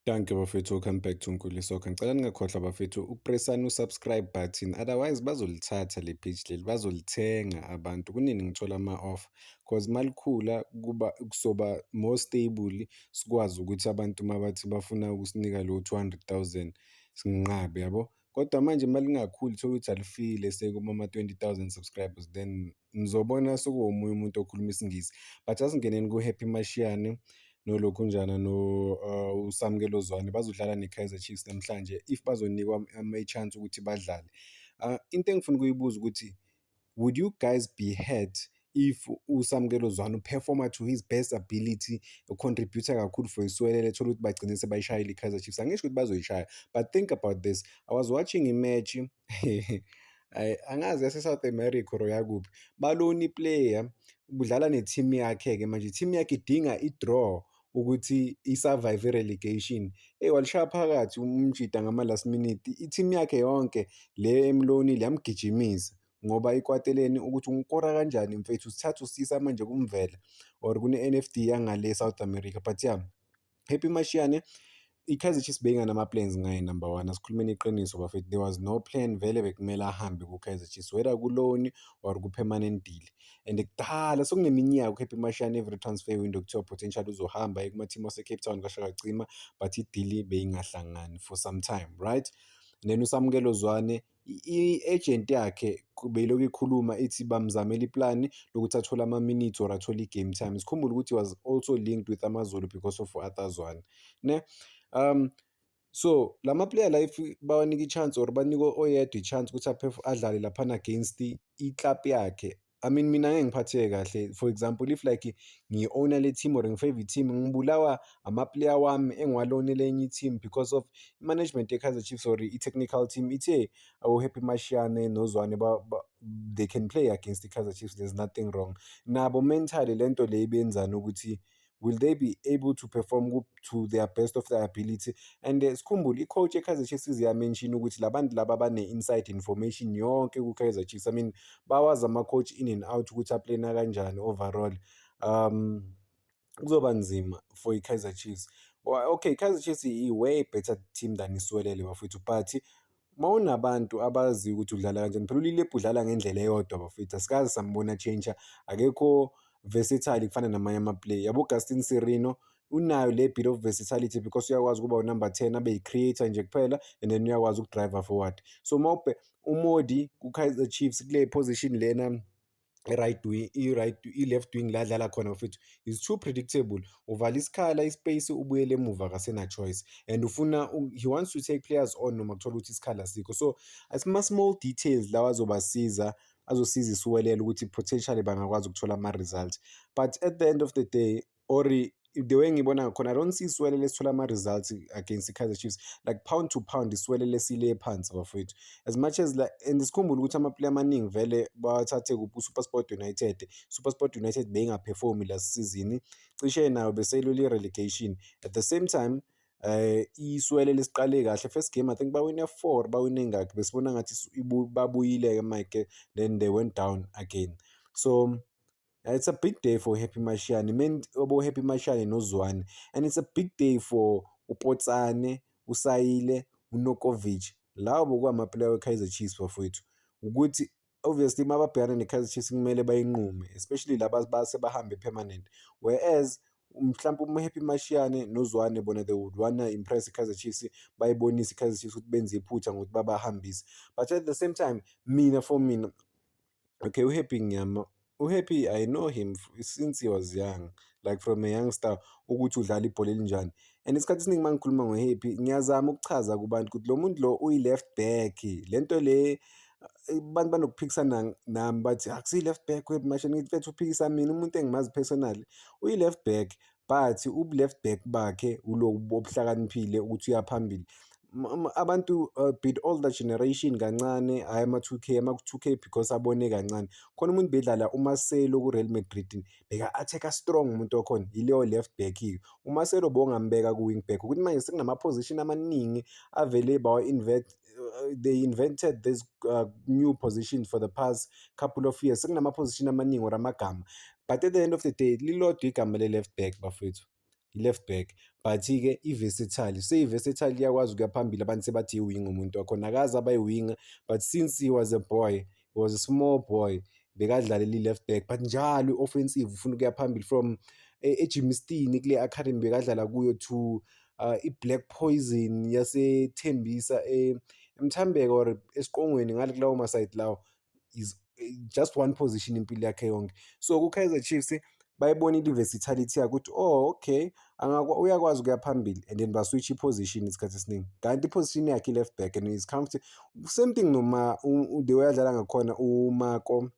Dankie bafethu, welcome back to Nkuli Soccer. Ngicela ningakhohlwa bafethu ukupressani u-subscribe button, otherwise bazolithatha le page leli, bazolithenga abantu. Kunini ngithola ama-offer cause malikhula kuba kusoba more stable, sikwazi ukuthi abantu mabathi bafuna ukusinika lo 200,000 sinqabe, yabo. Kodwa manje malingakhuli, uthole ukuthi alifile sekuma-20,000 subscribers, then nizobona sekuwomunye umuntu okhuluma isiNgisi. But asingeneni ku-Happy Mashiane nolokhunjana no uSamkelo Zwane, bazodlala ne-Kaizer Chiefs namhlanje if bazonikwa ama-chance ukuthi badlale. Into engifuna ukuyibuza ukuthi would you guys be hurt if uSamkelo Zwane uperforma to his best ability, ucontribute kakhulu for iSiwelele, ethola ukuthi bagcine sebayishayile i-Kaizer Chiefs? Angisho ukuthi bazoyishaya, but think about this. I was watching i-match, angazi yase-South America or yakuphi, baloni player udlala ne-team yakhe-ke manje, i-team yakhe idinga i-draw ukuthi i-survive i-relegation. Eyi, walishaya phakathi umjida ngama-last minute, i-team yakhe yonke le emlonile yamgijimisa ngoba ikwateleni ukuthi ungikora kanjani mfethu, sithatha usisa manje kumvela or kune-N_F_D yangale South America. But yeah, Happy Mashiane, i-Kaizer Chiefs beyinganama-plans ngaye. Number one, asikhulumeni iqiniso bafethu, there was no plan vele, bekumele ahambe ku-Kaizer Chiefs whether ku-loan or ku-permanent deal. And kudala sekuneminyaka u-Happy Mashiane every transfer window kuthiwa potential uzohamba aye kuma-team wase-Cape Town kaShaka, but i-deal beyingahlangani for some time, right? And then uSamkelo Zwane, i-agent yakhe beyilokhu ikhuluma ithi bamzamela iplani lokuthi athole ama-minutes or athole i-game time. Sikhumbule ukuthi was also linked with AmaZulu because of u-Arthur Zwane, ne? So lama player la, if bawanika i-chance or banikwe oyedwa i-chance ukuthi adlale laphana against i-club yakhe, I mean, mina ngeke ngiphatheke kahle. For example, if like ngiyi-owner le-team or ngi-favour i-team, ngibulawa ama-player wami engiwalonele enye i-team because of i-management ye-Kaizer Chiefs or i-technical team ithe abo-Happy Mashiane noZwane they can play against i-Kaizer Chiefs, there's nothing wrong. Nabo mentally lento le ibenzani ukuthi will they be able to perform to their best of their ability? And sikhumbule i-coach ye-Kaizer Chiefs ize ya-mention ukuthi la bantu laba bane-inside information yonke ku-Kaizer Chiefs. I mean, bawazi ama-coach in and out ukuthi aplana kanjani overall. Kuzoba nzima for i-Kaizer Chiefs. Okay, i-Kaizer Chiefs i-way better team than iSiwelele bafowethu, but mawunabantu abaziyo ukuthi udlala kanjani, phela uLilepo udlala ngendlela eyodwa bafowethu, asikaze sambona change, akekho versatile kufana namanye ama-player. Yabo, Gaston Sirino unayo le bit of versatility because uyakwazi ukuba u-number 10, abe yi-creator nje kuphela, and then uyakwazi ukudrive forward. So mawubhe uModi ku-Kaizer Chiefs kule position lena, i-right wing, i-right, i-left wing la adlala khona bafethu, is too predictable. Uvala isikhala, i-space, ubuyele emuva, akasena choice and ufuna, he wants to take players on noma kuthola ukuthi isikhala asikho. So ama-small details lawa azobasiza, azosiza iSiwelele ukuthi potentially bangakwazi ukuthola ama-results. But at the end of the day, or the way ngibona ngakhona, I don't see iSiwelele sithola ama-results against i-Kaizer Chiefs, like pound to pound iSiwelele sile phansi bafowethu. As much as like, and sikhumbule ukuthi ama-player amaningi vele bawathathe kuphi? U-SuperSport United. SuperSport United beyingaperformi last season, cishe nayo beseyilwela i-relegation. At the same time, iSiwelele siqale kahle, first game I think bawine four, bawine ngakhi, besibona ngathi babuyile-ke mike, then they went down again. So it's a big day for Happy Mashiane, men, obo Happy Mashiane noZwane, and it's a big day for uPotsane, uSayile, uNokovic, lawo bokuwama-player we-Kaizer Chiefs bafowethu, ukuthi obviously uma babhekana ne-Kaizer Chiefs kumele bayinqume, especially laba basebahambe permanent, whereas mhlampe uMahappy Mashiane noZwane bona they would wanna impress i-Kaizer Chiefs, bayibonise i-Kaizer Chiefs ukuthi benze iphutha ngokuthi babahambise. But at the same time, mina, for mina, okay, uHappy ngiyama, uHappy, I know him since he was young, like from a youngster, ukuthi udlala ibhola elinjani. And isikhathi esiningi uma ngikhuluma ngo-Happy ngiyazama ukuchaza kubantu ukuthi lo muntu lo uyi-left back. Le nto le abantu banokuphikisana nami, bathi akusiyi left back uHappy Mashiane. Ngithi mfethu, uphikisa mina umuntu engimazi personally, uyi-left back, but ubu-left back bakhe ulobu obuhlakaniphile ukuthi uya phambili. Abantu bit older generation kancane, hhayi ama-2K, ama-2K because abone kancane. Khona umuntu bedlala uMarcelo ku-Real Madrid, beka-attack-a strong umuntu wakhona, yileyo left back-ke. UMarcelo bowungambeka ku-wing back, ukuthi manje sekunama-position amaningi avele bawa-invent, they invented this new position for the past couple of years. Sekunama-position amaningi or amagama, but at the end of the day lilodwa igama le-left back bafowethu. I-left back, but-ke i-versatile, seyi-versatile, iyakwazi ukuya phambili. Abantu sebathi i-wing umuntu wakhona, akaze aba yi-winger, but since he was a boy, he was a small boy, bekadlalela i-left back, but njalo i-offensive, ufuna ukuya phambili. From eGermiston, kule academy bekadlala kuyo, to i-Black Poison yaseThembisa eMthambeka or esiqongweni ngale kulawo ma-side lawo, is just one position impilo yakhe yonke. So ku-Kaizer Chiefs bayibonile i-versatility yakhe ukuthi, oh okay, uyakwazi ukuya phambili, and then ba-switch i-position isikhathi esiningi, kanti i-position yakhe i-left back and is comfortable. Same thing noma the way adlala ngakhona uMako,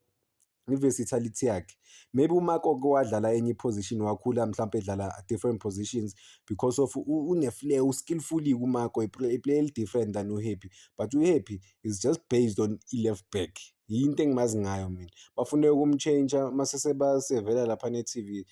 i-versatility yakhe. Maybe uMako-ke wadlala enye i-position, wakhula mhlampe edlala different positions because of une-flair, u-skillful-ke uMako, i-player eli-different than uHappy, but uHappy is just based on i-left back, yinto engimazi ngayo mina. Bafune ukum-change-a mase sebasevela laphana e-T_V,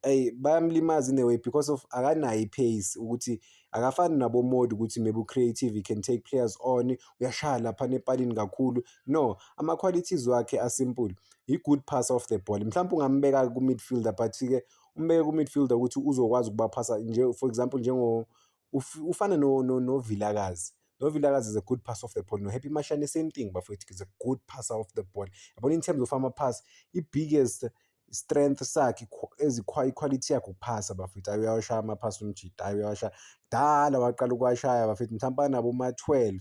eyi bayamlimaza in a way because of akanayo i-pace, ukuthi akafani nabo-Mmodi, ukuthi maybe u-creative, he can take players on, uyashaya laphana epalini kakhulu. No, ama-qualities wakhe a-simple, i-good passer of the ball. Mhlawumpe ungambeka ku-midfielder, but-ke umbeke ku-midfielder ukuthi uzokwazi ukubaphasa nje, for example, njengo ufana noVilakazi. NoVilakazi is a good passer of the ball, no-Happy Mashiane, same thing bafowethu, is a good passer of the ball. Yabona, in terms of ama-pass, i-biggest strength sakhe, i-quality yakhe ukuphasa bafowethu. Hhayi, uyawashaya amaphasi umjita, hhayi uyawashaya. Kudala waqala ukuwashaya bafethu, mhlawumpe anabo ma-12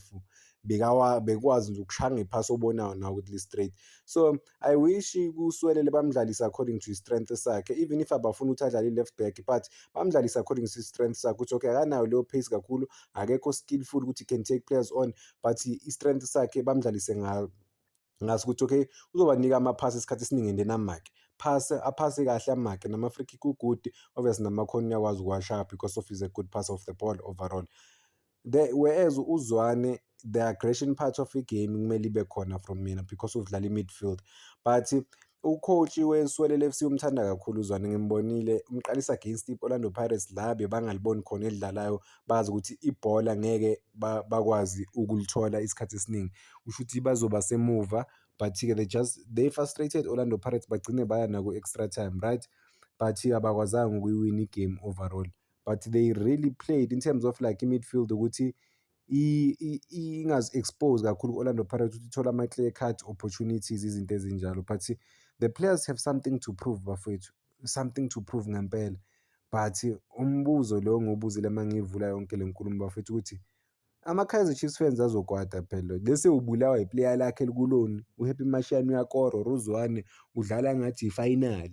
bekwazi nje ukushaya ngephasi obonayo nawe ukuthi li-straight. So I wish kuSiwelele bamdlalise according to i-strength sakhe, even if abafuni ukuthi adlale i-left back, but bamdlalise according to i-strength sakhe, ukuthi okay, akanayo leyo pace kakhulu, akekho skillful ukuthi he can take players on, but i-strength sakhe bamdlalise ngaso, ukuthi okay, uzobanika amaphasi isikhathi esiningi and then amake phase, aphase kahle, amake nama-free kick u-good, obviously namakhona uyakwazi ukuwashaya because of he's a good passer of the ball overall. Whereas uZwane, the aggression part of i-game kumele ibe khona from mina because udlala i-midfield, but u-coach weSiwelele FC umthanda kakhulu uZwane. Ngimbonile umqalisa against i-Orlando Pirates, la bebangaliboni khona elidlalayo, bazi ukuthi ibhola ngeke bakwazi ukulithola isikhathi esiningi, kusho ukuthi bazoba semuva, but-ke they frustrated Orlando Pirates, bagcine baya naku-extra time, right? But abakwazanga ukuyiwina i-game overall, but they really played in terms of like i-midfield, ukuthi ingazi-expose kakhulu ku-Orlando Pirates, ukuthi ithole ama-clear cut opportunities, izinto ezinjalo. But the players have something to prove bafowethu, something to prove ngempela. But umbuzo lo engiwubuzile uma ngiyivula yonke le nkulumo bafowethu, ukuthi ama-Kaizer Chiefs fans azokwata phela bese ubulawa i-player lakhe eliku-loan, u-Happy Mashiane uyakora or uZwane udlala ngathi i-final.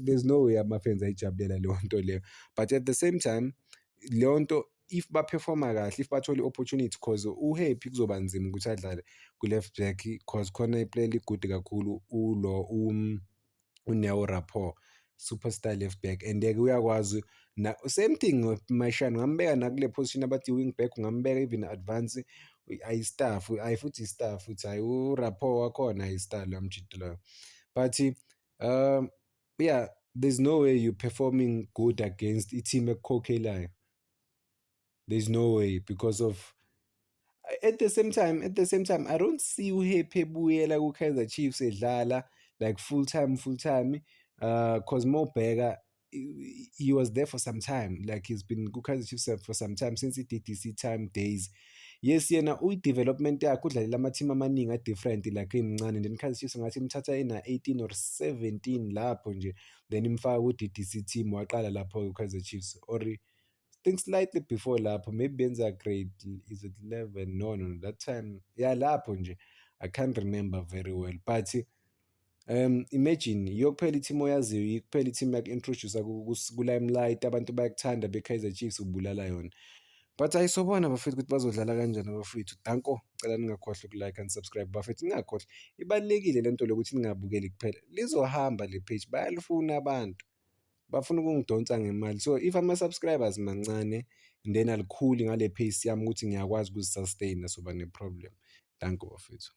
There's no way ama-fans ayijabulela leyo nto leyo, but at the same time leyo nto, if ba-perform-a kahle, if bathole i-opportunity, 'cause u-Happy kuzoba nzima ukuthi adlale ku-left back, 'cause khona i-player eli-good kakhulu, ulo uNeo Rapoo, superstar left back, and-ke uyakwazi same thing Mashiane, ungambeka nakule position abathi i-wing back, ungambeka even advance, ayi-star, hhayi futhi i-star futhi, hhayi uRapoo wakhona ayi-star loya mjita loyo. But yeah, there's no way you performing good against i-team ekukhokhelayo. There's no way, because of at the same time I don't see uHappy ebuyela ku-Kaizer Chiefs edlala like full time, full time, 'cause mawubheka, he was there for some time, like he's been ku-Kaizer Chiefs for some time, since i-D_D_C time days. Yes, yena i-development yakhe udlalela ama-team amaningi a-different, like emncane, and then i-Kaizer Chiefs ngathi imthatha ena-18 or 17 lapho nje, then imfaka ku-D_D_C team, waqala lapho ku-Kaizer Chiefs, or think slightly before lapho, maybe benza grade, is it 11? No, that time, yeah, lapho nje, I can't remember very well. But imagine, yiyo kuphela i-team oyaziyo, yiyo kuphela i-team yaku-introduce-a ku-limelight, abantu bayakuthanda be-Kaizer Chiefs, ubulala yona. But hhayi, sobona bafethu ukuthi bazodlala kanjani abafowethu. Danko, ngicela ningakhohlwa uku-like and subscribe bafethu, ningakhohlwa, ibalulekile lento lokuthi ningabukeli kuphela, lizohamba le page, bayalifuna abantu, bafuna ukungidonsa ngemali. So if ama-subscribers mancane and then alikhuli ngale pace yami ukuthi ngiyakwazi ukuzi-sustain-a, soba ne-problem. Danko bafethu.